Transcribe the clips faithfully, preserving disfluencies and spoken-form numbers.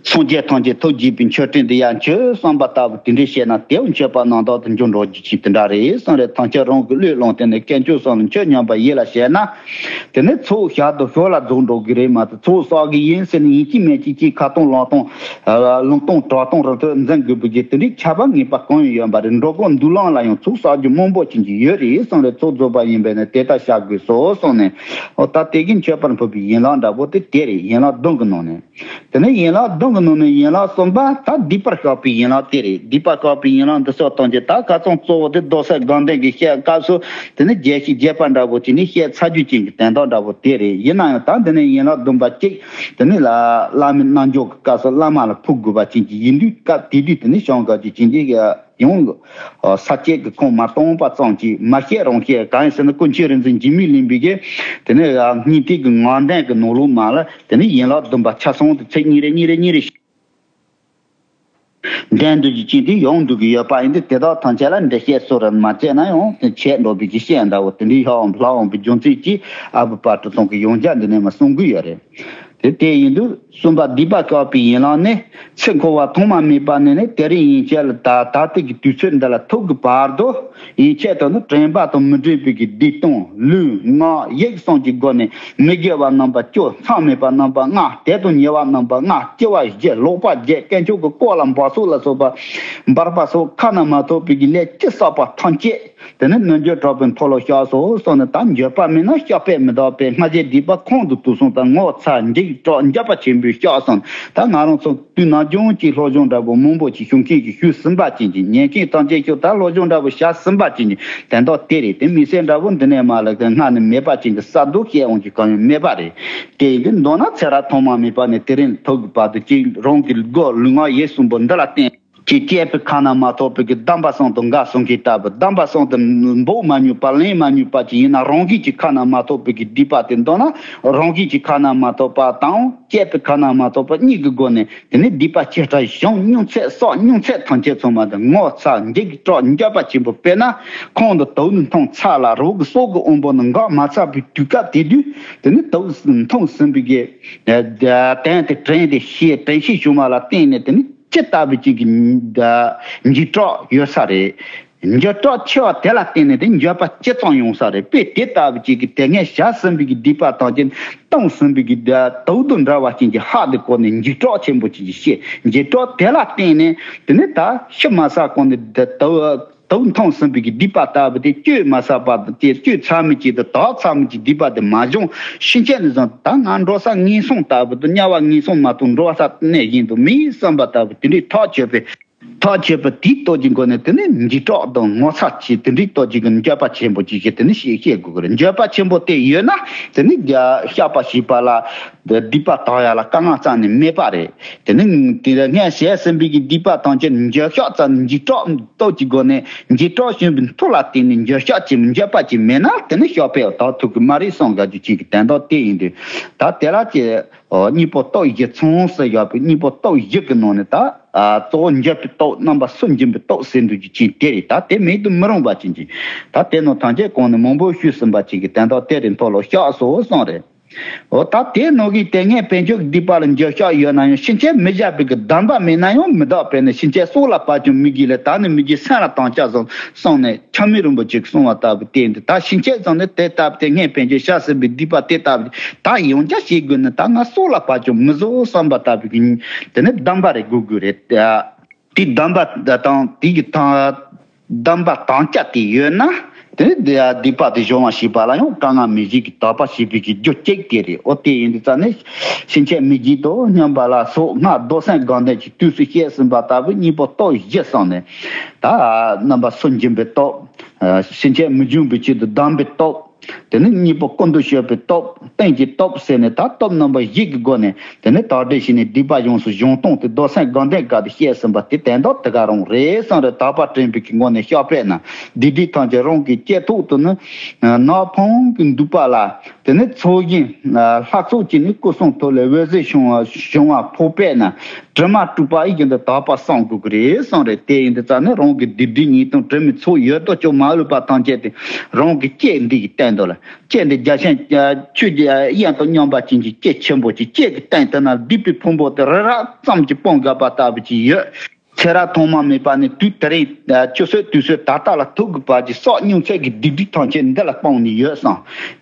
སངས་རྒྱས་ཐམས་ཅད་ཐུགས་དགྱེས་པའི་མཆོད་སྤྲིན་འདི་ཡར་མཆོད་བསམ་པ་ལྟ་བུ་དེ་འདྲ་བཤད་ན། དེའང་མཆོད་པ་རྣམ་དག་ཏུ་འགྱུར་འགྲོ་རྒྱུ་ཅིག་དེ་འདྲ་རེད་བསམ་རེད། ཐམས་ཅད་རང་གི་བློས་བླངས་ཏེ་ནི་དཀོན་མཆོག་གསུམ་ལ་མཆོད་སྙམ་པ་ཡིད་ལ་བྱས་ན། དེ་ནི་ཚོགས་ཞལ་དུ་ཞུགས་ལ་རྫོགས་འགྲོ་གི་རེད་མ་གཏོགས། ཚོགས་བསགས་ཀྱི་ཡིན་ཟེར་ནས་ཡིན་གཅིག་མིན་གཅིག་གཅིག་ཁ་གཏོང་ལག་གཏོང་། ལུང་གཏོང་དྲག་གཏོང་རང་ཐོག་འཛིན་དགོས་པའི་གི་དེ་འདྲའི་ཁྱབ་པ་ངེས་པ་གང་ཡང་ཡོད་པ་རེད། འགྲོ་ཀུན་མདུན་ལམ་ལ་ཡང་ཚོགས་བསགས་རྒྱུ་མང་པོ་ཅན་གྱི་ཡོད་རེད་བསམ་རེད། ཚོགས་རྫོགས་པ་ཡིན་པས་ན་དེ་ལྟར་བྱ་དགོས་སོ་གསུངས་ནས། འོ་ད་དེ་གི་མཆོད་པར་འབུལ་བའི་ཡན་ལག་འདྲ་པོ་དེ་དེ་རེད། ཡན་ལག་བདུན་གྱི་ནང་ནས། དེ་ནས་ཡན་ལག་བདུན་གྱི་ནང་ནས་ཡན་ལག་གསུམ་པ་ད་སྡིག་པ་བཤགས་པའི་ཡན་ལག་དེ་རེད། སྡིག་པ་བཤགས་པའི་ཡན་ལག་འདི་སོགས་གཏོང་རྒྱུ། ད་ཁ་སང་གཙོ་བོ་དེ་རྡོར་སེམས་དགའ་ལྡན་གྱི་བཤད་སྐབས་སུ་དེ་ནས་རྒྱས་ཤིང་རྒྱས་པ་འདྲ་པོ་བྱས་ནས་བཤད་ཚར་རྒྱུ་ཅན་གྱི་དོན་དག་འདྲ་པོ་དེ་རེད། ཡིན་ན་ཡང་ད་འདི་ནས་ཡན་ལག་བདུན་པ་གཅིག་དེ་ནས་ལ་བླ་མའི་རྣལ་འབྱོར་གྱི་སྐབས་སུ་བླ་མ་ལ་ཕུལ་དགོས་པ་ཅན་གྱི་ཡིན་དུས། སྐབས་དེ་དུས་དེ་ནས་བྱང་ག་གི་ཅན་གྱི་ཡང་ས་བཅད་ཀྱི་ཁུངས་མ་བཏང་བ་ཙམ་གྱིས་མ་བཤད་རུང་བཤད། གང་ཡིན་ཟེར་ན་ཀུན་མཁྱེན་རིག་འཛིན་འཇིགས་མེད་གླིང་པའི་གི་དེ་ནས་སྔོན་དུས་ཀྱི་ངག་འདོན་གྱི་ནང་ལོགས་མ་ལ། དེ་ནས་ཡན་ལག་བདུན་པ་ཆ་ཚང་དུ་ཚིག་གཉིས་རེ་གཉིས་རེ་གཉིས་རེ་འདོན་འདུག་གི་ཅིག་དེ་ཡོང་འདུག་གི་ཡོད་པ་ཡིན་དུས། དེ་དག་ཐམས་ཅད་ལ་འགྲེལ་བཤད་སོ་རེ་མ་བྱས་ན་ཡང་དེ་བྱས་འགྲོ་བའི་གི་བཤད་འདྲ་བོ་དེ་འདྲའི་ཡག་ལྷག་འོང་བའི་རྒྱུ་མཚན་གྱིས་ཨ་བུ་དཔལ་སྤྲུལ་ཚང་གི་ཡང་བསྐྱར་འདི་ནས་མ་གསུང་གི་ཡོད་རེད། དེ་དེ་ཡིན་དུས་གསུམ་པ་སྡིག་པ་བཤགས་པའི་ཡན་ལག་ནི། ཚེ་འཁོར་བ་ཐོག་མ་མེད་པ་ནས་ནི་དེ་རིང་ཡན་ཆད་ལ་ད་ད་ལྟའི་གི་དུས་ཚོད་འདི་ལ་ཐུག་གི་བར་དུ། ཡན་ཆད་དུ་ནི་དྲན་པ་དང་མི་འབྲལ་བའི་གི་སྡིག་དང་ལུས་ངག་ཡིད་གསུམ་གྱི་སྒོ་ནས་མི་དགེ་བ་རྣམ་པ་བཅུ། མཚམས་མེད་པ་རྣམ་པ་ལྔ། དེ་དང་ཉེ་བ་རྣམ་པ་ལྔ། སྐྱེ་བ་བཞི། ལོག་པ་བརྒྱད། དཀོན་མཆོག་གི་བཀའ་ལ་འབག་སོགས་ལ་སོགས་པ་འབར་བ་སོགས་ཁ་ན་མ་ཐོ་བའི་གི་ལས་ཅི་བསགས་པ་ཐམས་ཅད་དེ་ནི་རྣལ་འབྱོར་གྲགས་པའི་མཐོལ་ལོ་བཤགས་སོ་གསུངས་ནས། ད་འགྱོད་པ་མེད་ན་བཤགས་པས་མི་འདག་པས། སྔ་ཕྱིའི་སྡིག་པ་ཁོང་དུ་དུག་གསུམ་དང་། ངོ་ཚ་འཇིགས་སྐྲག་འགྱོད་པ་ཆེན་པོས་བཤགས་གསུངས། ད་ང་རང་ཚོ་དུས་ནམ་རྒྱུན་གྱི་སློབ་སྦྱོང་འདྲ་པོ་མང་པོ་ཅིག་ཞུ་མཁན་གྱི་ཞུ་ཟིན་པ་ཅན་གྱི་ཉན་མཁན་ཐམས་ཅད་ཞུ། ད་སློབ་སྦྱོང་འདྲ་པོ་བྱ་ཟིན་པ་ཅན་གྱི་དོན་དག་དེ་རེད། དེ་མི་སེར་འདྲ་པོ་འདི་ནས་མ་ལག་དེ་སྔ་ནས་མེད་པ་ཅན་གྱི་ས་རྡོ་བཤད་འོང་གི་གང་ཡང་མེད་པ་རེད། དེ་ཡིན་དུས་མདོར་ན་ཚེ་རབས་ཐོག་མ་མེད་པ་ནས་དེ་རིང་ཐོག་གི་བར་དུ་ཅིག་རང་གི་སྒོ་ལུས་ངག་ཡིད་གསུམ་པོ་འདི་ལ་བརྟེན། ཀྱི་སྐྱེས་པའི་ཁ་ན་མ་ཐོ་བའི་གི་སྡོམ་པ་གསུམ་དང་འགལ་སོང་གི་ལྟ་བུ། སྡོམ་པ་གསུམ་དུ་འབོག་མ་ནུས་པ་ལེན་མ་ནུས་པ་ཅིག་ཡིན་ན། རང་གིས་ཀྱི་ཁ་ན་མ་ཐོ་བའི་གི་སྡིག་པ་དེ་མདོར་ན་རང་གིས་ཀྱི་ཁ་ན་མ་ཐོ་བ་དང་སྐྱེས་པའི་ཁ་ན་མ་ཐོ་བ་གཉིས་ཀྱི་སྒོ་ནས་དེ་ནི་སྡིག་པ་ཆེ་ཕྲ་བྱུང་མྱོང་ཚད་བསགས་མྱོང་ཚད་ཐམས་ཅད་ཚང་མ་དེ་ངོ་ཚ་འཇིགས་སྐྲག་འགྱོད་པ་ཆེན་པོ་དཔེར་ན་ཁོང་དུ་དུག་ནི་འཐུང་ཚར་ལ་རོགས་ཀྱི་སྲོག་གི་དབང་པོ་ནི་འགག་མ་ཚར་བའི་དུས་སྐབས་དེ་དུས་དེ་ནི་དུག་འཐུང་ཟིན་པའི་གི་དོན་དེ་དྲན་དེ་ཤེས་དྲན་ཤེས་བྱུང་བ་ལ་བརྟེན་ནས་དེ་ནི། ཇི་ལྟ་བུ་ཅིག་གི་འཇིགས་སྐྲག་ཡོད་ས་རེད། འཇིགས་སྐྲག་ཆེ་བ་དེ་ལ་བརྟེན་ནས་དེ་འགྱོད་པ་ཇི་ཙམ་ཡོང་ས་རེད། དཔེ་དེ་ལྟ་བུ་ཅིག་གི་དེ་སྔས་བྱ་ཟིན་པའི་གི་སྡིག་པ་དང་ཅིག་བཏང་ཟིན་པའི་གི་དུག་དང་འདྲ་བ་ཅན་གྱི་ཧ་དེ་གོ་ནས་འཇིགས་སྐྲག་ཆེན་པོ་ཅིག་གི་ཤེས། འཇིགས་སྐྲག་དེ་ལ་བརྟེན་ནས་དེ་ནི་ད་ཤི་མ་ཚར་གོང་ནས་དེ་དུག་དུག་འཐུང་ཟིན་པའི་གི་སྡིག་པ་ལྟ་བུ་དེ་གཅོད་མ་ཚར་བ་དེ་གཅོད་ཚར་མི་ཅིག་དང་དག་ཚར་མི་ཅིག་སྡིག་པ་དེ་མ་བྱུང་ཕྱིན་ཆད་ནས་བཟུང་ད་ང་འགྲོ་ས་ངན་སོང་ལྟ་བུ་དང་དམྱལ་བ་ངན་སོང་མ་གཏོགས་འགྲོ་ས་གནས་གཞན་དུ་མེད་བསམ་པ་ལྟ་བུ་དེ་འདྲའི་ཐག་ཆོད་པའི་ཐག་ཆོད་པ་དེའི་སྟོབས་ཀྱི་སྒོ་ནས་དེ་ནི་འཇིགས་སྐྲག་དང་ངོ་ཚ་ཆེ་དེ་འདྲའི་སྟོབས་ཀྱི་སྒོ་ནས་འགྱོད་པ་ཆེན་པོ་ཅིག་ཞེས་དེ་ནི་ཤེས་ཤེས་དགོས་ཀྱི་རེད། འགྱོད་པ་ཆེན་པོ་དེ་ཡོད་ན་དེ་ནི་བཤགས་པ་ཞེས་པ་ལ་སྡིག་པ་དག་ཡ་ལ་དཀའ་ངལ་རྩ་ནས་མེད་པ་རེད། དེ་ནི་དེ་ལ་སྔས་བྱས་ཟིན་པའི་གི་སྡིག་པ་ཐམས་ཅད་འགྱོད་བཤགས་རྩ་ནས་འཇིགས་སྐྲག་སྟོབས་ཀྱི་སྒོ་ནས་འཇིགས་སྐྲག་བྱུང་བའི་མཐུ་ལ་བརྟེན་ནས་འགྱོད་བཤགས་ཀྱི་འགྱོད་པ་ཅིག་མེད་ན་དེ་ནི་བཤགས་པས་དག་ཐུབ་ཀྱི་མ་རེད་བསམ་དགའ་རྒྱུ་ཅིག་གི་དོན་དག་དེ་ཡིན་དུས་ད་དེ་ལ་ཅི། ཨོ། གཉེན་པོ་སྟོབས་བཞི་ཚང་ཟེར་ཡོད་པའི་གཉེན་པོ་སྟོབས་བཞི་གི་ནང་ནས་ད། ཨ། གཙོ་བོ་འགྱོད་པའི་སྟོབས་རྣམ་པ་སུན་འབྱིན་པའི་སྟོབས་ཟེར་འདུག་རྒྱུ་ཅན་དེ་རེད། ད་དེ་མེད་དུ་མི་རུང་བ་ཅན་གྱི། ད་དེ་ནང་ཐམས་ཅད་གོང་ནས་མང་པོ་ཞུས་ཟིན་པ་ཅན་གྱི་དོན་དག་དེ་རེད། མཐོལ་ལོ་བཤགས་སོ་གསུངས་རེད། ཨོ། ད་དེ་ནང་གི་དེ་སྔས་བྱས་འགྱོད་སྡིག་པ་ལ་འགྱོད་བཤགས་ཡོད་ན་ཡང་ཕྱིན་ཆད་མི་བྱ་བའི་གི་སྡོམ་པ་མེད་ན་ཡང་མི་འདག་པས་ན་ཕྱིན་ཆད་སྲོག་ལ་བབ་ཀྱང་མི་དགེ་ལས་དག་ནི་མི་དགེ་སེམས་ལ་དང་བཅའ་བཟུང་གསུངས་ནས། ཆགས་མེད་རིན་པོ་ཆེས་གསུངས་པ་ལྟ་བུ་དེ་འདི་ད་ཕྱིན་ཆད་ཙམ་ནི་དེ་ལྟ་བུ་དེ་སྔས་བྱས་འགྱོད་བཤགས་ཟིན་པའི་སྡིག་པ་དེ་ལྟ་བུ་ད་ཡང་བསྐྱར་བྱེད་དགོས་ན་ད་ང་སྲོག་ལ་བབ་ཀྱང་མི་བཟོད་བསམ་པ་ལྟ་བུ་གི་དེ་ནི་སྡོམ་པ་རེ་དགོས་དགོས་རེད། དེ་སྡོམ་པ་དང་དེ་གི་དང་སྡོམ་པ་དང་བཅས་དེ་ཡོད་ན་དེ་ནི་དེ་སྡིག་པ་དེ་སྦྱོང་བ་ཞེས་པ་ལ་ཡང་དཀའ་ངལ་མེད་བཞིན་གྱི་དག་པ་བྱེད་པའི་གི་རྒྱུ་གཅིག་དེ་རེད། ཨོ། དེ་ཡིན་དུས་ཙམ་ནི་ཕྱིན་ཆད་མི་བགྱིད་དོ་སྙམ་པ་ལ་སོགས་སྔར་རྡོར་སེམས་དགའ་ལྡན་གྱི་དུས་སུ་བཤད་ཟིན་པ་ལྟ་བུ་གཉེན་པོ་སྟོབས་བཞི་གསུངས་ནས། ད་རྣམ་པ་སུན་འབྱིན་པའི་སྟོབས། ཕྱིན་ཆད་མི་འབྱུང་བའི་ཆེད་དུ་སྡོམ་པའི་སྟོབས། དེ་ནས་གཉེན་པོ་ཀུན་ཏུ་སྤྱོད་པའི་སྟོབས། རྟེན་གྱི་སྟོབས་ཟེར་ནས་ད་སྟོབས་རྣམ་པ་བཞི་གི་སྒོ་ནས་དེ་ནས་དག་སྒྲིལ་བྱས་ནས་སྡིག་པ་ཡོངས་སུ་སྦྱོང་སྟངས་དེ་རྡོར་སེམས་དགའ་ལྡན་སྐབས་དུ་བཤད་ཟིན་པ་དེ་དོན་དག་དེ་ག་རང་རེད་བསམ་རེད། དག་པ་དྲན་པའི་གི་ངོ་ནས་བཤགས་པས་ན་སྡིག་སྒྲིབ་ཐམས་ཅད་རང་གི་སྐྱེ་ཐོག་ཏུ་ནི་ནག་ཕུང་གི་འདུག་པ་ལ། དེ་ནས་ཚོགས་ཞིང་ལྷ་ཚོགས་ཀྱི་ནི་སྐུ་གསུང་ཐུགས་ལས་འོད་ཟེར་བྱུང་བ་བྱུང་བ་ཕོག་པས་ན་དྲི་མ་བཀྲུས་པ་ཡི་གི་འདི་དག་པ་བསམ་དགོས་ཀྱི་རེད་བསམ་རེད། དེ་ཡིན་དུས་ཙམ་ནས་རང་གི་སྡིག་སྒྲིབ་ཉེས་ལྟུང་དྲི་མའི་ཚོགས་ཡོད་དོ་ཅོག་མ་ལུས་པ་ཐམས་ཅད་དེ་རང་གི་སྐྱེ་འདི་ཡི་སྟེང་དུ། ལ། ལྕེ་འདི་རྒྱ་ཆེན་ཆོས་ཀྱི་དབྱངས་དང་མཉམ་པ་ཅན་གྱི་ལྕེ་ཆེན་པོ་ཅིག་ལྕེ་གི་སྟེང་དེ་ན་སྡིག་པའི་ཕུང་པོ་དེ་རི་རབ་ཙམ་གྱིས་སྤུངས་དགོས་པ་ལྟ་བུ་ཅིག་ཡོད། ཚེ་རབས་ཐོག་མ་མེད་པ་ནས་དུས་དེ་རིང་ཆུ་ཚོད་དུས་ཚོད་ད་ལྟ་ལ་ཐུག་དགོས་པ་ཅིག་བསགས་མྱོང་ཚད་ཀྱི་སྡིག་སྒྲིབ་ཐམས་ཅད་འདི་ལ་སྤུངས་ནས་ཡོད་བསམ།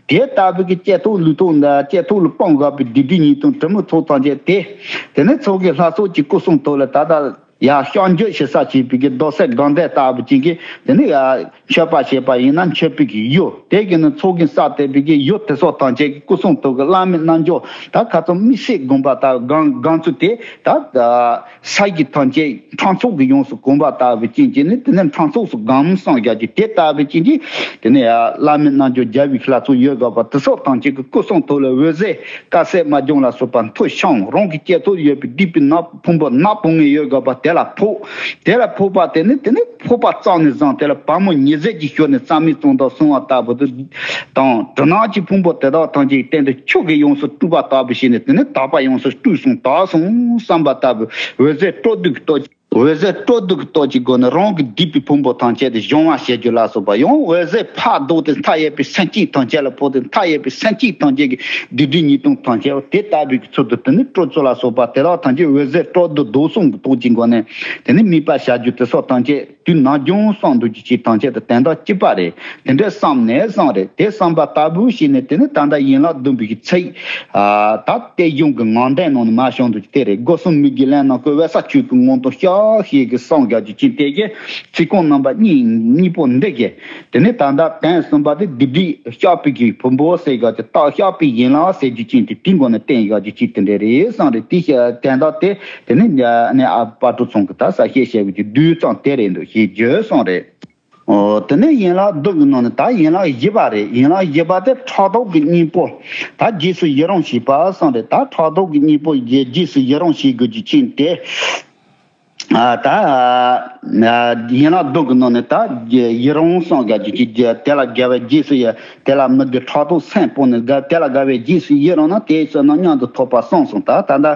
དེ་ལྟ་བུ་གི་ལྕེ་ཐོག་ལུས་ཐོག་འདི་ལྕེ་ཐོག་ལ་སྤུངས་དགོས་པའི་སྡིག་སྒྲིབ་ཉེས་ལྟུང་དྲི་མ་ཚོགས་ཐམས་ཅད་དེ། དེ་ནས་ཚོགས་ཀྱི་ལྷ་ཚོགས་ཀྱི་སྐུ་གསུང་ཐུགས་ལ་ད་ལྟ་ཡར་བཤགས་འཇུག་ཞེ་ས་བྱེད་པའི་གི་རྡོ་སེ་སྒང་སྟེང་ལྟ་བུ་ཅན་གྱི་དེ་ནས་ཡར་མཆོད་པ་བྱེད་པ་ཡིན་ན་མཆོད་པའི་གི་གཡུ་དེ་གི་ནི་ཚོགས་ཀྱི་ས་དེ་པའི་གི་གཡུ་དེ་སོགས་ཐམས་ཅད་ཀྱི་སྐུ་གསུང་ཐུགས་ཀྱི་བླ་མའི་རྣལ་འབྱོར་ད་ཁ་ཚོ་དམིགས་བསལ་དགོངས་པ་ལྟ་སྒང་སྒང་ཚུལ་དེ་ད་ས་གི་ཐམས་ཅད་ཕྲེང་ཚོགས་ཀྱི་ཡོངས་སུ་གོམས་པ་ལྟ་བུ་ཅན་གྱི་ནི་དེ་ནས་ཕྲེང་ཚོགས་སུ་སྒང་སངས་རྒྱས་ཀྱི་དེ་ལྟ་བུ་ཅན་གྱི་དེ་ནས་ཡར་བླ་མའི་རྣལ་འབྱོར་རྒྱལ་བའི་ལྷ་ཚོགས་ཡོད་དགོས་པ་དེ་སོགས་ཐམས་ཅད་ཀྱི་སྐུ་གསུང་ཐུགས་ལ་འོད་ཟེར་དཀར་གསལ་དམར་ལྗང་ལ་སོགས་པ་འཐོར་ཤོང་། རང་གི་ལྕེ་ཐོག་ཡོད་པའི་སྡིག་པའི་ནག་ཕུང་པོ་ནག་ཕུང་ངེ་ཡོད་དགོས་པ་དེ་ལ་ཕོག་དེ་ལ་ཕོག་པ་དེ་ནི་དེ་ནི་ཕོག་པ་རྩ་ནས་བཟུང་དེ་ལ་བ་མོ་ཉི་ཟེར་གྱི་ཤུལ་ནས་རྩ་མེད་བཙོང་དང་བསྲུང་བ་ལྟ་བུ་དུ་དང་། གྲིབ་ནག་གི་ཕུང་པོ་དེ་དག་ཐམས་ཅད་ཀྱི་སྟེང་དུ་ཆུ་གིས་ཡོངས་སུ་བཀྲུས་པ་ལྟ་བུ་བྱས་ནས་དེ་ནི་དག་པ་ཡོངས་སུ་བཀྲུས་སོང་དག་སོང་བསམ་པ་ལྟ་བུ་འོད་ཟེར་སྤྲོ་བསྡུ་གི་སྟོབས། འོད་ཟེར་སྤྲོ་བསྡུ་གི་སྟོབས་ཀྱི་སྒོ་ནས་རང་གི་སྡིག་པའི་ཕུང་པོ་ཐམས་ཅད་དེ་སྦྱོང་བ་བྱེད་རྒྱུ་ལ་སོགས་པ་ཡང་འོད་ཟེར་ཕར་ལྡོག་སྟེ་མཐའ་ཡས་པའི་སེམས་ཅན་ཐམས་ཅད་ལ་ཕོག་སྟེ་མཐའ་ཡས་པའི་སེམས་ཅན་ཐམས་ཅད་ཀྱི་སྡིག་སྒྲིབ་ཉེས་ལྟུང་ཐམས་ཅད་དེ་ལྟ་བུའི་ཚུལ་དུ་དེ་ནི་སྤྲོ་ཚུལ་ལ་སོགས་པ་དེ་དག་ཐམས་ཅད་འོད་ཟེར་སྤྲོ་བསྡུ་ལྡོག་གསུམ་གྱི་སྟོབས་ཀྱི་སྒོ་ནས་དེ་ནི་དམིགས་པ་བྱ་རྒྱུ་དེ་སོགས་ཐམས་ཅད་དུས་ནམ་རྒྱུན་བསམ་འདུག་ཀྱི་ཅིག་ཐམས་ཅད་དུ་དོན་དག་གཅིག་པ་རེད། དེ་འདྲ་བསམ་ནས་བསམ་རེད། དེ་བསམ་པ་ལྟ་བུ་ཞིག་ནས་དེ་ནི་ད་ལྟ་ཡན་ལག་བདུན་པའི་གི་ཚིག་ཨ་ད་གཏེར་གཞུང་གི་ངག་འདོན་ནང་ནས་མར་བྱུང་འདུག་ཀྱི་དེ་རེད། སྒོ་གསུམ་མི་དགེ་ལས་རྣམས་ཀུན་བས་ས་ཆོས་ཀྱི་ངང་དུ་ཤར་ཞེས་ཀྱི་གསུངས་བཞག་རྒྱུ་ཅིག་དེ་གི་ཚིག་རྐང་རྣམ་པ་གཉིས་གཉིས་པོ་འདི་གི་དེ་ནི་ད་ལྟ་དོན་གསུམ་པ་དེ་སྡིག་སྒྲིབ་བཤགས་པའི་གི་ཕུང་པོ་ཟེར་བཞག་རྒྱུ་རྟགས་བཤགས་པའི་ཡན་ལག་ཟེར་རྒྱུ་ཅིག་དེ་དེའི་སྒོ་ནས་བསྟན་བཞག་རྒྱུ་ཅིག་དེ་འདྲ་རེད་བསམ་རེད། དེ་དོན་དག་དེ་དེ་ནི་ནི་ཨ་པ་ཀྲུ་ཚང་གི་ད་ས་བཤད་བཤད་པའི་གི་བསྡུས་ཙམ་དེ་རེད་འདུག་ཞེས་བརྗོད་བསམ་རེད། ཨོ། དེ་ནས་ཡན་ལག་བདུན་གྱི་ནང་ནས་ད་ཡན་ལག་བཞི་པ་རེད། ཡན་ལག་བཞི་པ་དེ་ཕྲག་དོག་གི་གཉེན་པོ། ད་རྗེས་སུ་ཡི་རང་བྱེད་པ་གསུངས་རེད། ད་ཕྲག་དོག་གི་གཉེན་པོ་རྗེས་རྗེས་སུ་ཡི་རང་བྱེད་དགོས་རྒྱུ་ཅན་དེ། ཨ་ད་ཡན་ལག་བདུན་གྱི་ནང་ནས་ད་ཡི་རང་གསུངས་དགོས་རྒྱུ་ཅན་དེ་ལ་དགའ་བའི་རྗེས་སུ་ཡི་དེ་ལ་མི་དགེ་ཕྲག་དོག་སེམས་སྤོང་ནས་དགའ་དེ་ལ་དགའ་བའི་རྗེས་སུ་ཡི་རང་ན་དེའི་ཚེ་ན་མཉམ་དུ་ཐོབ་པ་གསུངས་སོང་། ད་ད་ལྟ་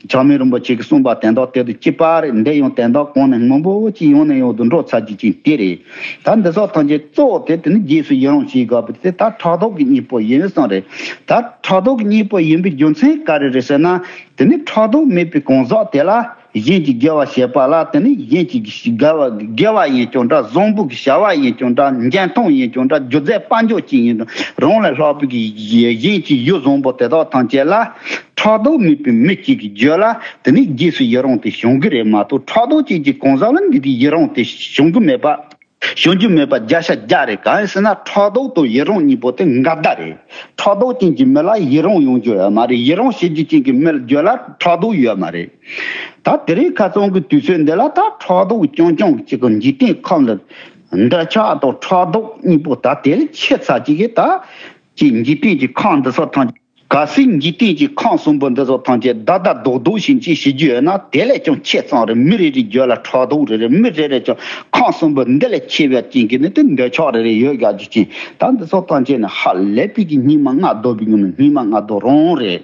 བྱམས་མེད་རིན་པོ་ཆེ་གིས་གསུངས་པ་དོན་དག་དེ་དང་གཅིག་པ་རེད། འདི་ཡང་དོན་དག་གོང་ནས་མང་པོ་ཅིག་ཡང་ནས་ཡང་དུ་འགྲོ་ཚར་རྒྱུ་ཅན་དེ་རེད། ད་འདི་སོགས་ཐམས་ཅད་གཙོ་བོ་དེ་དེ་ནི་རྗེས་སུ་ཡི་རང་བྱེད་དགོས་པ་དེ་ད་ཕྲག་དོག་གི་གཉེན་པོ་ཡིན་གསུངས་རེད། ད་ཕྲག་དོག་གི་གཉེན་པོ་ཡིན་པའི་རྒྱུ་མཚན་ག་རེ་རེད་ཟེར་ན། དེ་ནི་ཕྲག་དོག་མེད་པའི་གང་ཟག་དེ་ལ་གཞན་གྱིས་དགེ་བ་བྱེད་པ་ལ་དེ་ནི་གཞན་གྱིས་དགེ་བ་དགེ་བ་ཡིན་ཀྱང་འདྲ། བཟང་པོ་གི་བྱ་བ་ཡིན་ཀྱང་འདྲ། འགན་ཐོང་ཡིན་ཀྱང་འདྲ། སྒྱུ་རྩལ་དཔལ་འབྱོར་ཅན་ཡིན་ཀྱང་རང་ལས་ལྷག་པའི་གི་གཞན་གྱི་ཡུལ་བཟང་པོ་དེ་དག་ཐམས་ཅད་ལ་ཕྲག་དོག་མེད་པའི་མི་གཅིག་གི་རྒྱུད་ལ་དེ་ནི་རྗེས་སུ་ཡི་རང་དེ་བྱུང་གི་རེད་མ་གཏོགས། ཕྲག་དོག་ཅན་གྱི་གང་ཟག་ལ་འདི་དེ་ཡི་རང་དེ་བྱུང་གི་མེད་པ། བྱུང་རྒྱུ་མེད་པ་བརྒྱ་ཆ་བརྒྱ་རེད། གང་ཡིན་ཟེར་ན་ཕྲག་དོག་དང་ཡི་རང་གཉིས་པོ་དེ་འགལ་ཟླ་རེད། ཕྲག་དོག་ཅན་གྱི་མི་ལ་ཡི་རང་ཡོང་རྒྱུ་ཡོད་མ་རེད། ཡི་རང་བྱེད་རྒྱུ་ཅན་གྱི་མི་ལ་རྒྱུད་ལ་ཕྲག་དོག་ཡོད་མ་རེད། ད་དེ་རིང་ཁ་སང་གི་དུས་ཚོད་འདི་ལ་ད་ཕྲག་དོག་རྐྱང་རྐྱང་གི་ཅིག་གི་འཇིག་རྟེན་ཁམས་ལ་འདོད་ཆགས་དང་ཕྲག་དོག་གཉིས་པོ་ད་དེ་ལས་ཆེ་ཚ་ཅིག་གི་ད་ཅིག་འཇིག་རྟེན་གྱི་ཁམས་འདི་སོགས་ཐམས་ཅད། གལ་སྲིད་འཇིག་རྟེན་གྱི་ཁམས་གསུམ་པོ་འདི་ཚོ་ཐམས་ཅད་བདག་བདག་སྡུག་བཞིན་ཅིག་བྱེད་རྒྱུ་ཡོད་ན་དེ་ལས་ཀྱང་ཆེ་ཙམ་རེད། མི་རེ་རེའི་རྒྱུད་ལ་ཕྲག་དོག་རེ་རེ། མི་རེ་རེ་ཀྱང་ཁམས་གསུམ་པོ་འདི་ལས་ཆེ་བའི་རྐྱེན་གྱིས་ནི་དེ་འདོད་ཆགས་རེ་རེ་ཡོད་དགའ་རྒྱུ་ཅན། ད་འདི་ཚོ་ཐམས་ཅད་ནི་ཧ་ལས་པའི་གི་སྙིགས་མ་ལྔ་བདོ་བའི་ངོ་ནས་སྙིགས་མ་ལྔ་བདོ་རང་རེད།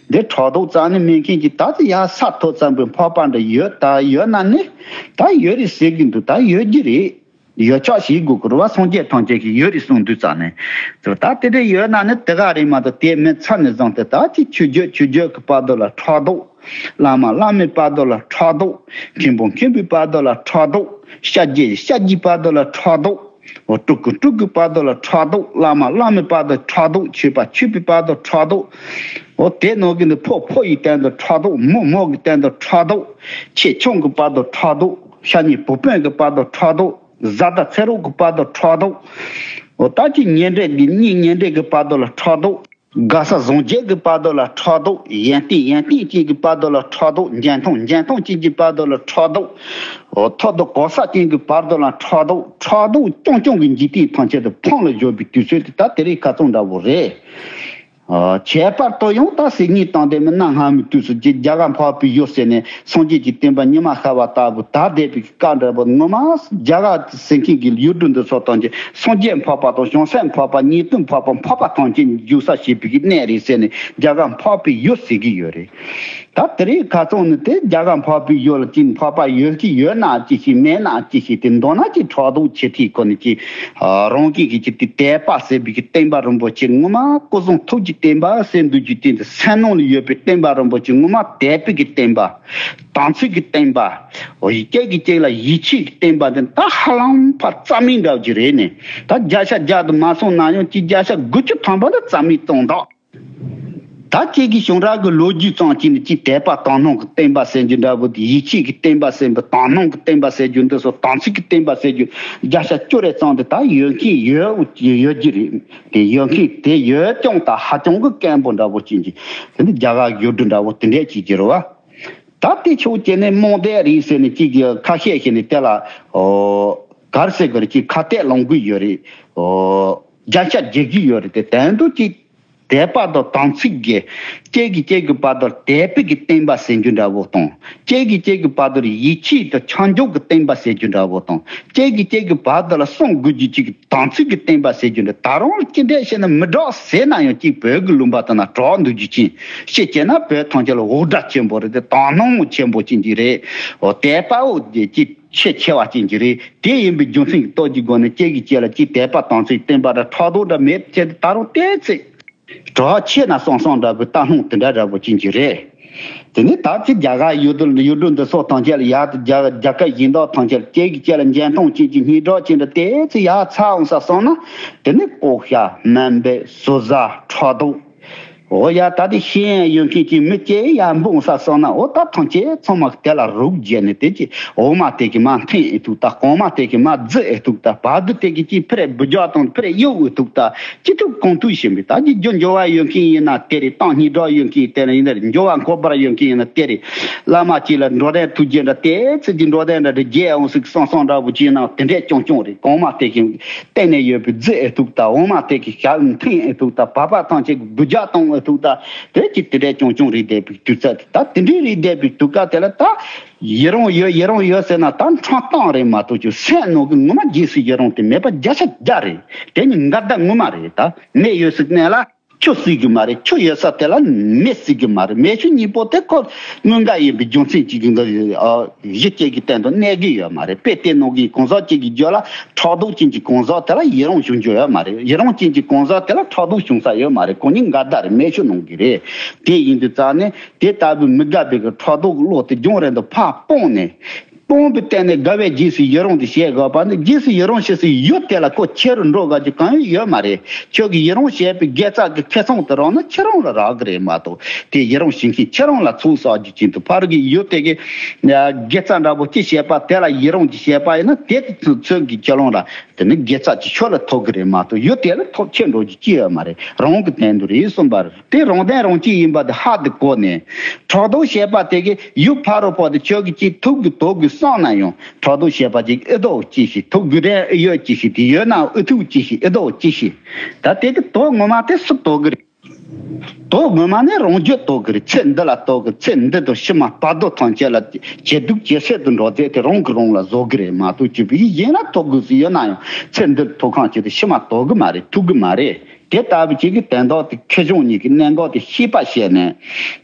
འདི་ཕྲག་དོག་རྩ་ནས་མེད་མཁན་གྱི་ད་ཚེ་ཡར་ས་མཐོ་ཙམ་པའི་འཕགས་པ་འདྲ་ཡོད་ད་ཡོད་ན་ནི་ད་ཡོད་རེད་ཟེར་གྱི་འདུག་ད་ཡོད་རྒྱུ་རེད། ཡོད་ཆོག་ཞིག་དགོས་ཀྱི་རེད་བ། སངས་རྒྱས་ཐམས་ཅད་ཀྱིས་ཡོད་རེད་གསུངས་དུས་ཙང་ནས། ད་དེ་འདྲ་ཡོད་ན་ནི་དེ་ག་རེད་མ་གཏོགས་དེ་མིན་ཚར་ནས་བཟུང་སྟེ་ད་ཅིག་ཆོས་བརྒྱུད་ཆོས་བརྒྱུད་ཀྱི་བར་དུ་ལ་ཕྲག་དོག་བླ་མ་བླ་མའི་བར་དུ་ལ་ཕྲག་དོག་མཁན་པོ་མཁན་པོའི་བར་དུ་ལ་ཕྲག་དོག་ཤཱཀྱའི་ཤཱཀྱའི་བར་དུ་ལ་ཕྲག་དོག་འོ་སྤྲུལ་སྐུ་སྤྲུལ་སྐུའི་བར་དུ་ལ་ཕྲག་དོག་བླ་མ་བླ་མའི་བར་དུ་ཕྲག་དོག་ཆོས་པ་ཆོས་པའི་བར་དུ་ཕྲག་དོག་འོ་དེ་ནང་གི་ནི་ཕོ་ཕོ་ཡི་སྟེང་དུ་ཕྲག་དོག་མོ་མོ་གི་སྟེང་དུ་ཕྲག་དོག་ཆེ་ཆུང་གི་བར་དུ་ཕྲག་དོག་ཤ་ཉེ་བུ་སྤུན་གྱི་བར་དུ་ཕྲག་དོག་བཟའ་ཟླ་ཚེ་རོགས་ཀྱི་བར་དུ་ཕྲག་དོག་འོ་ད་ཅི་ཉེ་འབྲེལ་གྱི་གཉེན་ཉེ་འབྲེལ་གྱི་བར་དུ་ལ་ཕྲག་དོག་དགའ་ས་བཟང་སྤྱོད་ཀྱི་བར་དུ་ལ་ཕྲག་དོག་གཞན་བརྟེན་གཞན་བརྟེན་ཅན་གྱི་བར་དུ་ལ་ཕྲག་དོག་འགན་ཐོང་འགན་ཐོང་ཅན་གྱི་བར་དུ་ལ་ཕྲག་དོག་འོ་ཐོབ་ཏུ་གོ་ས་ཅན་གྱི་བར་དུ་ལ་ཕྲག་དོག་ཕྲག་དོག་རྐྱང་རྐྱང་གི་འཇིག་རྟེན་ཐམས་ཅད་དུ་ཕུང་ལ་སྦྱོར་བའི་དུས་ཚོད་དེ་ད་དེ་རིང་ཁ་སང་འདྲ་བོ་རེད། ཨ། ཁྱད་པར་དུ་ཡང་ད་སེམས་ཉིད་དང་ལྡན་མི་གནའ་སྔ་མོའི་དུས་སུ་རྒྱ་རྒྱ་གར་འཕགས་པའི་ཡུལ་ཟེར་ནས་སངས་རྒྱས་ཀྱི་བསྟན་པ་ཉི་མ་ཤར་བ་ལྟ་བུ་དར་བསྡད་པའི་སྐབས་འདྲ་པོ་ངོ་མ་རྒྱ་གར་ཟེར་མཁན་གྱི་ཡུལ་གྲུ་འདི་ཚོ་ཐམས་ཅད་སངས་རྒྱས་འཕགས་པ་དང་བྱང་སེམས་འཕགས་པ་ཉན་ཐོས་འཕགས་པ་འཕགས་པ་ཐམས་ཅད་རྒྱུག་ས་བྱེད་པའི་གནས་རེད་ཟེར་ནས་རྒྱ་གར་འཕགས་པའི་ཡུལ་ཟེར་གྱི་ཡོད་རེད། ད་དེ་རིང་ཁ་སང་ནི་དེ་རྒྱ་གར་འཕགས་པའི་ཡུལ་ལ་ཅིག་འཕགས་པ་ཡོད་ཀྱི་ཡོད་ན་ཅི་ཞིག་མེད་ན་ཅི་ཞིག་དེ་མདོར་ན་ཅིག་ཕྲག་དོག་ཆེ་ཐིག་ཁོ་ནི་ཅིག་རང་གི་གི་ཅིག་དེ་དད་པ་ཟེར་བའི་གི་བསྟན་པ་རིན་པོ་ཆེ་ངོ་མ་སྐུ་གསུང་ཐུགས་ཀྱི་བསྟན་པ་ཟེར་འདུག་རྒྱུ་དེ་འདི་སེམས་ནང་ལ་ཡོད་པའི་བསྟན་པ་རིན་པོ་ཆེ་ངོ་མ་དད་པའི་གི་བསྟན་པ། དམ་ཚིག་གི་བསྟན་པ། གཅིག་གིས་གཅིག་ལ་ཡིད་ཆེས་ཀྱི་བསྟན་པ་འདི་ད་ཧ་ལམ་ཕར་རྩ་མེད་འདྲ་བོ་ཅིག་རེད་ནས། ད་བརྒྱ་ཆ་བརྒྱ་དུ་མ་སོང་ན་ཡང་ཅིག་བརྒྱ་ཆ་དགུ་བཅུ་ཐམ་པ་ད་རྩ་མེད་གཏོང་དོགས། ད་ཁྱེད་ཀྱི་བྱུང་རབས་ཀྱི་ལོ་རྒྱུས་ཙམ་གྱིས་ནི་ཅིག་དད་པ་དག་སྣང་གི་བསྟན་པ་ཟེར་རྒྱུ་འདྲ་བོ་དེ། ཡིད་ཆེས་ཀྱི་བསྟན་པ་ཟེར་བ། དག་སྣང་གི་བསྟན་པ་ཟེར་རྒྱུ་འདི་སོགས། དམ་ཚིག་གི་བསྟན་པ་ཟེར་རྒྱུ་བརྒྱ་ཆ་བཅུ་རེ་ཙམ་དེ་ད་ཡོད་མཁན་ཡོད་ཡོད་རྒྱུ་རེད། དེ་ཡོད་མཁན་དེ་ཡོད་ཀྱང་ད་ཧ་ཅང་གི་དཀོན་པོ་འདྲ་བོ་ཅན་གྱི་དེ་ནི་རྒྱ་གར་ཡུལ་གྲུ་འདྲ་བོ་དེ་འདྲས་ཅིག་གི་རེད་བ། ད་དེ་ཕྱོགས་བྱས་ནས་རྨོངས་དད་རེད་ཟེར་ནས་ཅིག་གི་ཁ་ཤས་ཤིག་ནས་དེ་ལ་ཨོ་གར་ཟེར་གི་རེད། ཅིག་ཁ་གཏད་ལོང་གི་ཡོད་རེད། ཨོ་རྒྱན་ཆ་རྒྱག་གི་ཡོད་རེད། དེ་དོན་དུ་ཅིག་དད་པ་དང་དམ་ཚིག་གི་གཅིག་གིས་གཅིག་གི་བར་དུ་དད་པའི་གི་བསྟན་པ་ཟེར་རྒྱུ་འདྲ་བོ་དང་། གཅིག་གིས་གཅིག་གི་བར་དུ་ཡིད་ཆེས་དང་ཆ་འཇོག་གི་བསྟན་པ་ཟེར་རྒྱུ་འདྲ་བོ་དང་། གཅིག་གིས་གཅིག་གི་བར་དུ་ལ་གསུང་དགོས་རྒྱུ་གཅིག་གི་དམ་ཚིག་གི་བསྟན་པ་ཟེར་རྒྱུ་འདྲ། ད་རུང་ཅི་འདྲས་བཤད་ན་མི་འགྲིག་ཟེར་ན་ཡང་ཅིག་བོད་ཀྱི་ལུང་པ་དེ་ན་གྲགས་འདུག་རྒྱུ་ཅན་ཞིག་བྱས་ན་བོད་ཐམས་ཅད་ལ་འུར་སྒྲ་ཆེན་པོ་རེད། དེ་དག་སྣང་ཆེན་པོ་ཅན་གྱི་རེད། འོ་དད་པ་འོ་དེ་ཅིག་ཆེས་ཆེ་བ་ཅན་གྱི་རེད། དེ་ཡིན་པའི་རྒྱུ་མཚན་གྱི་སྟོབས་ཀྱི་སྒོ་ནས་གཅིག་གིས་གཅིག་ལ་ཅིག་དད་པ་དམ་ཚིག་བསྟན་པ་འདྲ་ཕྲག་དོག་འདྲ་མེད་ཅེས་ད་རུང་བལྟས་ཚེ། གྲགས་ཆེ་ན་སང་སང་འདྲ་བོའི་ལྟ་སྣང་དེ་འདྲ་འདྲ་བོ་ཅན་གྱི་རེད། དེ་ནས་ད་ཅི་རྒྱ་གར་ཡུལ་དུ་ཡུལ་གྲུ་འདི་སོགས་ཐམས་ཅད་ལ་ཡར་དུ་རྒྱ་རྒྱལ་ཁབ་གཞན་དག་ཐམས་ཅད་ལ་གཅིག་གིས་གཅིག་ལ་འཇོན་ཐང་ཅན་གྱི་སྙན་གྲགས་ཅན་འདྲ་བལྟས་ཚེ་ཡར་ཚ་འོང་ས་སོང་ན། དེ་ནས་ལྐོག་ཤ་དམའ་འབེབས་ཟུར་ཟ་ཕྲག་དོག་འོ་ཡ་ད་དེ་ཤེས་ཡོན་ཡོད་མཁན་གྱི་མི་སྐྱེ་ཡ་འབུངས་ས་སོང་ན། འོ་ད་ཐམས་ཅད་ཚང་མ་དེ་ལ་རུག་བརྗེས་ནས་དེ་ཅི་འོ་མ་དེ་གི་མ་འཐེན་ཨེ་ཐུག་ད། གོང་མ་དེ་གི་མ་རྫི་ཨེ་ཐུག་ད། བར་དུ་དེ་གི་ཅི་ཕི་རེ་འབུ་རྒྱག་དང་ཕི་རེ་གཡུག་ཨེ་ཐུག་ད། ཅི་ཐུག་གང་ཐུག་བཞིན་པའི་ད་ཅི་རྒྱུ་འབྱོར་བ་ཡོད་མཁན་ཡིན་ན་དེ་རེད། གཏམ་སྙན་གྲགས་ཡོད་མཁན་དེ་ཡིན་ན་རེད། འབྱོར་བ་འཁོར་བར་ཡོད་མཁན་ཡིན་ན་དེ་རེད། བླ་མ་གཅིག་ལ་འགྲོ་དོན་ཐུགས་རྗེ་འདྲ་དེ་ཚེ་གི་འགྲོ་དོན་འདྲ་རེ་རྒྱས་འོང་ཟིག་སང་སང་འདྲ་བོ་ཅི་ཡིན་ན་དེ་འདྲས་ཀྱང་ཀྱང་རེད། གོང་མ་དེ་གི་བརྟེན་ནས་ཡོད་པའི་རྫི་ཨེ་ཐུག་ད། འོ་མ་དེ་གི་ཞབས་འཐེན་ཨེ་ཐུག་ད། བར་པ་ཐམས་ཅད་ཀྱི་འབུ་རྒྱག་གཏོང་ཨེ་ཐུག་ད། དེ་ཅི་དེ་འདྲས་ཀྱང་ཀྱང་རེད་བསྡད་པའི་དུས་ཚོད་དེ། ད་དེ་འདྲས་རེད་བསྡད་པའི་དུས་སྐབས་དེ་ལ་ད་ཡི་རང་ཡོད་ཡི་རང་ཡོད་ཟེར་ན་ད་འཕྲང་སྟངས་རེད་མ་གཏོགས་ཀྱི་སེམས་ནང་གི་ངོ་མ་རྗེས་སུ་ཡི་རང་དེ་མེད་པ་བརྒྱ་ཆ་བརྒྱ་རེད། དེ་ནི་འགལ་ཟླ་ངོ་མ་རེད། ད་མེ་ཡོད་ཟིག་གནས་ལ། ཆུ་སྲིད་གི་མ་རེད། ཆུ་ཡོད་ས་དེ་ལ་མེ་སྲིད་གི་མ་རེད། མེ་ཆུ་གཉིས་པོ་དེ་ཁོ་དངོས་འགལ་ཡིན་པའི་རྒྱུ་མཚན་གཅིག་གི་འདི་གཞི་གཅིག་གི་སྟེང་དུ་གནས་གི་ཡོད་མ་རེད། དཔེ་དེ་ནང་གི་གང་ཟག་གཅིག་གི་རྒྱུད་ལ་ཕྲག་དོག་ཅན་གྱི་གང་ཟག་དེ་ལ་ཡི་རང་བྱུང་རྒྱུ་ཡོད་མ་རེད། ཡི་རང་ཅན་གྱི་གང་ཟག་དེ་ལ་ཕྲག་དོག་བྱུང་ས་ཡོད་མ་རེད། གང་ཉིད་འགལ་ཟླ་རེད། མེ་ཆུ་ནང་གི་རེད། དེ་ཡིན་དུས་ཙང་ནས་དེ་ལྟ་བུའི་མི་དགའ་བའི་གི་ཕྲག་དོག་གི་བློ་དེ་རྒྱང་རིང་དུ་ཕར་སྤངས་ནས། སྤོང་བའི་སྟེང་ནས་དགའ་བའི་རྗེས་སུ་ཡི་རང་དེ་བྱེད་དགོས་པ་ནི། རྗེས་སུ་ཡི་རང་བྱེད་སའི་ཡུལ་དེ་ལ་ཁོ་ཁྱེར་འགྲོ་དགའ་རྒྱུ་གང་ཡང་ཡོད་མ་རེད། ཁྱོད་ཀྱིས་ཡི་རང་བྱེད་པའི་དགེ་རྩ་གི་ཁེ་བཟང་དེ་རག་ན་ཁྱེད་རང་ལ་རག་གི་རེད་མ་གཏོགས། དེ་ཡི་རང་བྱེད་མཁན་ཁྱེད་རང་ལ་ཚུགས་ས་རྒྱུ་ཅན་དུ་ཕར་གི་ཡུལ་དེ་གི་དགེ་རྩ་འདྲ་པོ་ཅི་བྱེད་པ་དེ་ལ་ཡི་རང་ཅི་བྱེད་པ་ཡིན་ན། དེ་ཚོད་ཀྱི་ཁྱེད་རང་ལ་དེ་ནི་དགེ་རྩ་ཅི་ཁྱོད་ལ་ཐོབ་གི་རེད་མ་གཏོགས། ཡུལ་དེ་ལ་ཐོབ་ཁྱེད་འགྲོ་རྒྱུ་ཅི་ཡོད་མ་རེད། རང་གི་སྟེང་དུ་རེད་གསུངས་པ་རེད། དེ་རང་དོན་རང་གཅིག་ཡིན་པ་དེ་ཧ་དེ་གོ་ནས། ཕྲག་དོག་བྱེད་པ་དེ་གི་ཡུལ་ཕ་རོལ་པོ་དེ་ཁྱོད་ཀྱིས་ཅིག་ཐུག་གི་དོག་གི་བསམ་ན་ཡང་། ཕྲག་དོག་བྱེད་པ་ཅིག་ཨེ་དོག་ཅི་ཞིག་ཐུག་གི་རེད། ཨེ་ཡོད་ཅི་ཞིག་དེ་ཡོད་ན་ཨེ་ཐུག་ཅི་ཞིག་ཨེ་དོག་ཅི་ཞིག་ད་དེ་གི་དོག་ངོ་མ་དེ་སུ་དོག་གི་རེད། དོག་ངོ་མ་ནི་རང་རྒྱུད་དོག་གི་རེད། ཚེ་འདི་ལ་དོག་གི། ཚེ་འདི་དང་ཕྱི་མ་བར་དོ་ཐམས་ཅད་ལ་ཇེ་སྡུག་ཇེ་སེར་དུ་འགྲོ་ཚེ་དེ་རང་གི་རང་ལ་བཟོ་གི་རེད་མ་གཏོགས། ཅི་བྱས་ཡིན་ན་དོག་དགོས་སུ་ཡོད་ན་ཡང་ཚེ་འདིར་དོག་གང་ཅི་དེ་ཕྱི་མ་དོག་གི་མ་རེད། ཐུག་གི་མ་རེད། དེ་ལྟ་བུ་ཅིག་གི་དོན་དག་དེ་ཁེ་གཞུང་གཉིས་ཀྱི་གནད་འགག་དེ་ཤེས་པ་བྱས་ནས།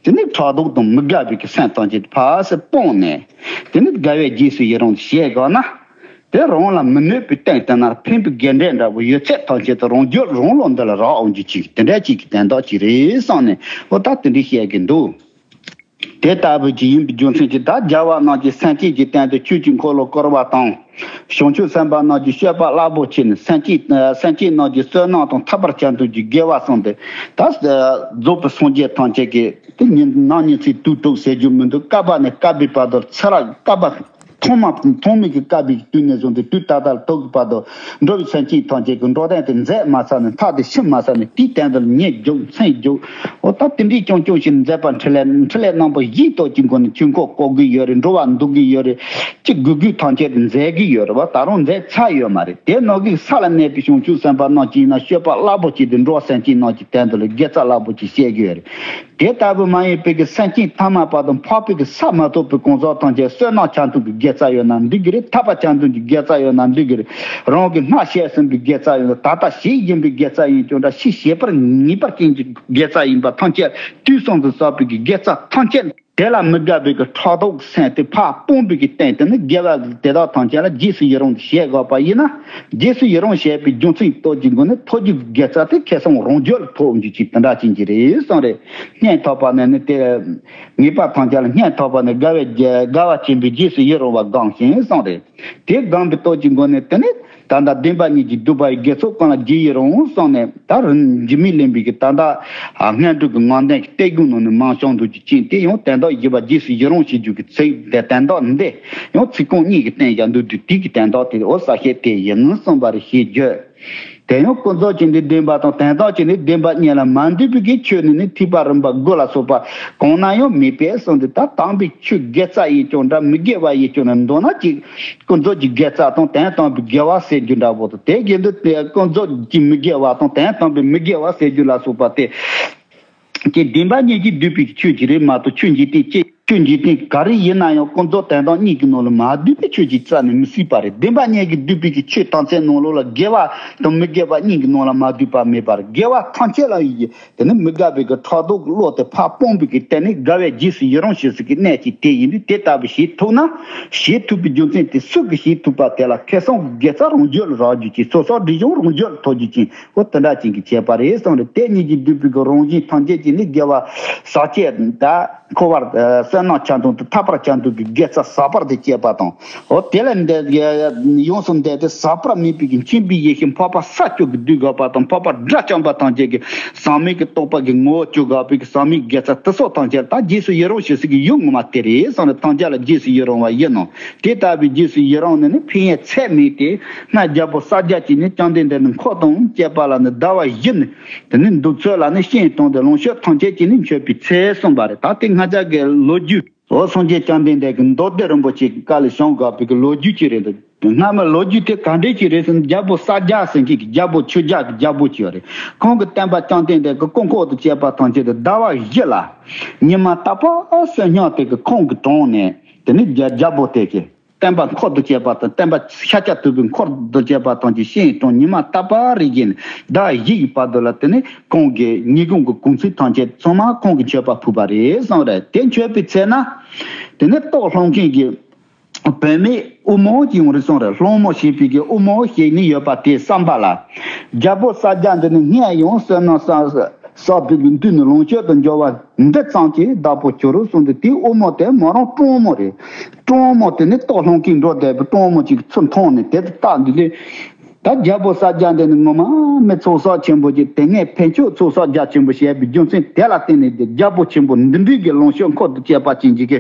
དེ་ནི་ཕྲག་དོག་དང་མི་དགའ་བའི་གི་སེམས་ཐམས་ཅད་ཕར་སེ་སྤངས་ནས། དེ་ནི་དགའ་བའི་རྗེས་སུ་ཡི་རང་བྱེད་དགོས་ན། དེ་རང་ལ་མི་གནོད་པའི་སྟེང་དེ་ན་ཕན་པའི་དགེ་འབྲས་འདྲ་བོ་ཡོད་ཚད་ཐམས་ཅད་དེ་རང་རྒྱུད་རང་ལོ་འདི་ལ་རག་འོང་རྒྱུ་ཅིག་དེ་འདྲ་ཅིག་གི་དོན་དག་ཅིག་རེད་བསམ་ནས། འོ་ད་དེ་འདྲ་བཤད་གི་འདུག་དེ་ལྟ་བུ་ཅིག་ཡིན་པའི་རྒྱུ་མཚན་གྱིས། ད་རྒྱལ་བ་རྣམས་ཀྱིས་སེམས་བསྐྱེད་ཀྱི་སྟེང་དུ་ཆོས་ཀྱི་འཁོར་ལོ་བསྐོར་བ་དང་། བྱང་ཆུབ་སེམས་དཔའ་རྣམས་ཀྱིས་སྤྱོད་པ་རླབས་པོ་ཆེ་ནས་སེམས་བསྐྱེད། སེམས་བསྐྱེད་རྣམས་ཀྱི་བསོད་ནམས་དང་ཐར་པར་བྱ་འདོད་ཀྱི་དགེ་བ་གསུངས་ཏེ། ད་རྫོགས་པའི་སངས་རྒྱས་ཐམས་ཅད་ཀྱིས་དེ་ཉིན་ནམ་ཉིན་ཚེ་དུས་དྲུག་ཟེར་རྒྱུ་མི་འདུག་བསྐལ་པ་ནས་བསྐལ་པའི་བར་དུ་ཚེ་རབས་བསྐལ་པ་ཐོག་མ་ཐོག་མའི་གི་བསྐལ་པའི་དུས་ནས་བཟུང་སྟེ་དུས་ད་ལྟ་ལ་ཐུག་གི་བར་དུ་འགྲོ་བའི་སེམས་ཅན་ཐམས་ཅད་ཀྱི་འགྲོ་དོན་དེ་མཛད་མ་ཚར་ནས་མཐའ་དེ་ཕྱིན་མ་ཚར་ནས་དེའི་སྟེང་དུ་ཉིན་རྒྱུག་མཚན་རྒྱུག་འོ་ད་དེ་འདྲའི་རྐྱང་རྐྱང་ཞིག་མཛད་པ་འཕྲིན་ལས་འཕྲིན་ལས་རྣམ་པ་བཞིའི་སྟོབས་ཀྱི་སྒོ་ནས་ཆོས་འཁོར་བསྐོར་གི་ཡོད་རེད། འགྲོ་བ་འདུལ་གི་ཡོད་རེད། ཅི་དགོས་དགོས་ཐམས་ཅད་དེ་མཛད་གི་ཡོད་རེད་བ། ད་རུང་མཛད་ཚར་ཡོད་མ་རེད། དེ་ནང་གི་ས་ལ་གནས་པའི་བྱང་ཆུབ་སེམས་དཔའ་རྣམས་ཀྱིས་ན་སྤྱོད་པ་རླབས་པོ་ཆེ་དེ་འགྲོ་བ་སེམས་ཅན་རྣམས་ཀྱི་སྟེང་དུ་ལ་དགེ་རྩ་རླབས་པོ་ཆེ་བཤད་གི་ཡོད་རེད། དེ་ལྟ་བུ་མ་ཡིན་པའི་གི་སེམས་ཅན་ཐ་མལ་པ་དང་འཕགས་པའི་གི་ས་མ་ཐོབ་པའི་གང་ཟག་ཐམས་ཅད་བསོད་ནམས་ཆ་མཐུན་གྱི་དགེ་རྩ་ཡོད་ན་འགྲིག་གི་རེད། ཐར་པ་ཆ་མཐུན་གྱི་དགེ་རྩ་ཡོད་ན་འགྲིག་གི་རེད། རང་གི་སྔར་བྱས་ཟིན་པའི་དགེ་རྩ་ཡོད་ན། ད་ལྟ་བྱེད་བཞིན་པའི་དགེ་རྩ་ཡིན་ཀྱང་འདྲ། ཕྱིས་བྱེད་པར་ངེས་པར་ཅན་གྱི་དགེ་རྩ་ཡིན་པ་ཐམས་ཅད་དུས་གསུམ་དུ་བསགས་པའི་གི་དགེ་རྩ་ཐམས་ཅད། དེ་ལ་མི་དགའ་བའི་གི་ཕྲག་དོག་སེམས་དེ་ཕར་སྤོང་བའི་གི་སྟེང་དེ་ནི་དགེ་བ་དེ་དག་ཐམས་ཅད་ལ་རྗེས་སུ་ཡི་རང་དུ་བྱེད་དགོས་པ་ཡིན་ན། རྗེས་སུ་ཡི་རང་བྱེད་པའི་རྒྱུ་མཚན་སྟོབས་ཀྱི་སྒོ་ནས་ཐོབ་རྒྱུ་དགེ་རྩ་དེ་ཁེ་བཟང་རང་རྒྱུད་ལ་ཐོབ་རྒྱུ་ཅིག་དེ་འདྲ་ཅན་གྱི་རེད་གསུངས་རེད། སྙིང་ཐག་པ་ནས་ནི་དེ། ངེས་པ་ཐམས་ཅད་ལ་སྙིང་ཐག་པ་ནས་དགའ་བའི་རྒྱ་དགའ་བ་ཆེན་པོའི་རྗེས་སུ་ཡི་རང་བ་སྒོམ་ཞིང་གསུངས་རེད། དེ་སྒོམ་པའི་སྟོབས་ཀྱི་སྒོ་ནས་དེ་ནི་ད་ལྟ་བདེན་པ་གཉིས་ཀྱིས་བསྡུས་པའི་དགེ་ཚོགས་གང་ལ་རྗེས་ཡི་རང་གསུངས་ནས། ད་རིན་འཇིགས་མེད་གླིང་པའི་གི་ད་ལྟ་སྔོན་འགྲོ་གི་ངང་ལྡན་གྱི་སྟེགས་དགོན་ནང་ནས་མང་བྱུང་འདུག་རྒྱུ་ཅན་དེ་ཡང་དོན་དག་བཞི་པ་རྗེས་སུ་ཡི་རང་བྱེད་རྒྱུ་གི་ཚིག་དེ་དོན་དག་འདི་ཡང་ཚིག་རྐང་གཉིས་ཀྱིས་བསྟན་བཞག་འདུག་དུས་དེ་གི་དོན་དག་དེ་འོ་ས་བཤད་དེ་ཡིན་གསུངས་པ་རེད་ཞེས་བརྗོད། དེ་ཡང་ཀུན་རྫོབ་ཅན་འདི་བདེན་པ་དང་དོན་དག་ཅན་འདི་བདེན་པ་གཉིས་ལ་མ་འདུས་པའི་གི་ཆོས་ནི་ནི་ཐེག་པ་རིམ་པ་དགུ་ལ་སོགས་པ་གང་ན་ཡང་མེད་པས་གསུངས་ཏེ། ད་དམ་པའི་ཆོས་དགེ་རྩ་ཡིན་ཀྱང་འདྲ་མི་དགེ་བ་ཡིན་ཀྱང་འདྲ་མདོར་ན་ཅིག་ཀུན་རྫོབ་ཀྱི་དགེ་རྩ་དང་དོན་དམ་པའི་དགེ་བ་ཟེར་རྒྱུ་འདྲ་པོ་དང་། དེ་བཞིན་དུ་དེ་ཀུན་རྫོབ་ཀྱི་མི་དགེ་བ་དང་དོན་དམ་པའི་མི་དགེ་བ་ཟེར་རྒྱུ་ལ་སོགས་པ་དེ། ཀྱི་བདེན་པ་གཉིས་ཀྱིས་བསྡུས་པའི་ཆོས་ཅིག་རེད་མ་གཏོགས། ཆོས་འཇིག་རྟེན་ཅེས་ཆོས་འཇིག་རྟེན་ག་རེ་ཡིན་ན་ཡང་ཀུན་རྫོབ་དོན་དམ་གཉིས་ཀྱི་ནང་ལ་མ་བསྡུས་པའི་ཆོས་ཅིག་རྩ་ནས་མི་སྲིད་པ་རེད། བདེན་པ་གཉིས་ཀྱིས་བསྡུས་པའི་ཆོས་ཐམས་ཅད་ནང་ལོགས་ལ་དགེ་བ་དང་མི་དགེ་བ་གཉིས་ཀྱི་ནང་ལ་མ་བསྡུས་པ་མེད་པར། དགེ་བ་ཐམས་ཅད་ལ་ཡི་དེ་ནི་མི་དགའ་བའི་གི་ཕྲག་དོག་གི་བློ་དེ་ཕར་སྤོང་བའི་གི་སྟེང་ནས་དགའ་བའི་རྗེས་སུ་ཡི་རང་བྱེད་ས་གི་གནད་ཅིག་དེ་ཡིན་དུས། དེ་ལྟ་བུ་བྱེད་ཐུབ་ན། བྱེད་ཐུབ་པའི་རྒྱུ་མཚན་དེ་སུ་གིས་བྱེད་ཐུབ་པ་དེ་ལ་ཁེ་བཟང་གི་དགེ་རྩ་རང་རྒྱུད་ལ་རག་རྒྱུ་ཅིག་ཚོགས་བསགས་སྒྲིབ་སྦྱོང་རང་རྒྱུད་ལ་ཐོབ་རྒྱུ་ཅིག་འོ་དེ་འདྲ་ཅན་གྱི་བྱེད་པ་རེད་གསུངས་རེད། དེ་གཉིས་ཀྱིས་བསྡུས་པའི་གི་རང་བཞིན་ཐམས་ཅད་ཀྱིས་ནི་དགེ་བ་ཟག་བཅས་དང་འཁོར་བར་བསོད་ནམས་ཆ་མཐུན་དང་ཐར་པར་ཆ་མཐུན་གྱི་དགེ་རྩ་ཟག་པར་དུ་བྱེད་པ་དང་། འོ་དེ་ལས་འདས་ཡོངས་སུ་འདས་ཏེ་ཟག་པར་མེད་པའི་གི་མཁྱེན་པའི་ཡེ་ཤེས་འཕགས་པ་ས་བཅུ་གི་བསྡུས་དགོས་པ་དང་། འཕགས་པ་དགྲ་བཅོམ་པ་ཐམས་ཅད་ཀྱི་ཟག་མེད་ཀྱི་རྟོགས་པ་གི་ངོ་བོ་བཅུ་དགོས་པའི་གི་ཟག་མེད་དགེ་རྩ་དེ་སོགས་ཐམས་ཅད་ད་རྗེས་སུ་ཡི་རང་བྱེད་ས་གི་ཡུལ་ངོ་མ་དེ་རེད་གསུངས་ནས། ཐམས་ཅད་ལ་རྗེས་སུ་ཡི་རང་བ་ཡིན་ནོ། དེ་ལྟ་བུའི་རྗེས་སུ་ཡི་རང་ནི་ནི་ཕན་ཡོན་ཚད་མེད་དེ། སྔར་རྒྱལ་པོ་ས་སྐྱ་གིས་ནི་བཅོམ་ལྡན་འདས་ནི་འཁོར་དང་བཅས་པ་ལ་ནི་ཟླ་བ་བཞི་ནི་དེ་ནི་འདུག་ཚུལ་ལ་ནི་ཤིང་དང་དེ་ལོངས་སྤྱོད་ཐམས་ཅད་ཀྱིས་ནི་མཆོད་པའི་ཚུལ་གསུངས་པ་རེད། ད་དེ་སྔ་ཆ་གི་ལོ་རྒྱུས། འོ་སངས་རྒྱས་བཅོམ་ལྡན་འདས་ཀྱི་མདོ་སྡེ་རིན་པོ་ཆེ་གི་བཀའ་ལས་བྱུང་དགོས་པའི་གི་ལོ་རྒྱུས་ཅིག་རེད་འདུག་སྔ་མའི་ལོ་རྒྱུས་དེ་ག་འདྲས་ཅིག་རེད་ཟེར་ན། རྒྱལ་པོ་ས་སྐྱ་ཟེར་མཁན་གྱི་རྒྱལ་པོ་ཆོས་རྒྱལ་གྱི་རྒྱལ་པོ་ཅིག་ཡོད་རེད། ཁོང་གི་བསྟན་པ་བཅོམ་ལྡན་འདས་ཀྱི་སྐུ་འཁོར་དང་བཅས་པ་ཐམས་ཅད་དེ་ཟླ་བ་བཞི་ལ་ཉི་མ་རྟག་པར་བསོད་སྙོམས་དེ་གི་ཁོང་གི་དྲུང་ནས་དེ་ནི་རྒྱལ་རྒྱལ་པོ་དེ་གི་བསྟན་པ་འཁོར་དུ་བཅས་པ་དང་། བསྟན་པ་ཤཱཀྱ་ཐུབ་པའི་འཁོར་དུ་བཅས་པ་ཐམས་ཅད་ཤིང་དང་ཉི་མ་རྟག་པར་རིག་གིན་ཟླ་བཞི་ཡི་བར་དུ་ལ་དེ་ནི་ཁོང་གི་ཉིན་གུང་གི་གུང་ཚིགས་ཐམས་ཅད་ཚང་མ་ཁོང་གིས་མཆོད་པ་ཕུལ་བ་རེད་གསུངས་རེད། དེ་མཆོད་པའི་ཚེ་ན་དེ་ནི་ལྟོ་སློང་མཁན་གྱི་བུད་མེད་དབུ་མོ་ཅིག་ཡོང་རེད་གསུངས་རེད། སློང་མོ་བྱེད་པའི་གི་དབུ་མོ་ཞིག་ནི་ཡོད་པ་དེའི་བསམ་པ་ལ། རྒྱལ་པོ་ས་སྐྱ་འདི་ནི་སྔར་ཡང་བསོད་ནམས་བསགས་བསགས་པའི་གི་མདུན་ནས་ལོངས་སྤྱོད་དུ་འབྱོར་བ་འདི་ཙམ་གྱིས་བདག་པོ་གྱུར་གསུངས་ཏེ། དེའི་དབུ་མོ་དེ་མོ་རང་སྤྲང་མོ་རེད། སྤྲང་མོ་དེ་ནི་ལྟོ་སློང་མཁན་འགྲོ་བསྡད་པའི་སྤྲང་མོ་ཅིག་ཚུར་མཐོང་ནས་དེ་ལྟ་འདི་ལས། ད་རྒྱལ་པོ་ས་སྐྱ་འདི་ནི་ངོ་མ་མི་ཚོགས་བསགས་ཆེན་པོ་ཅིག་དེ་སྔའི་ཕན་ཆོད་ཚོགས་བསགས་རྒྱ་ཆེན་པོ་བྱས་པའི་རྒྱུ་མཚན་དེ་ལ་བརྟེན་ནས་དེ་རྒྱལ་པོ་ཆེན་པོ་འདི་འདྲའི་གི་ལོངས་སྤྱོད་འཁོར་དུ་བཅས་པ་ཅན་གྱི་གི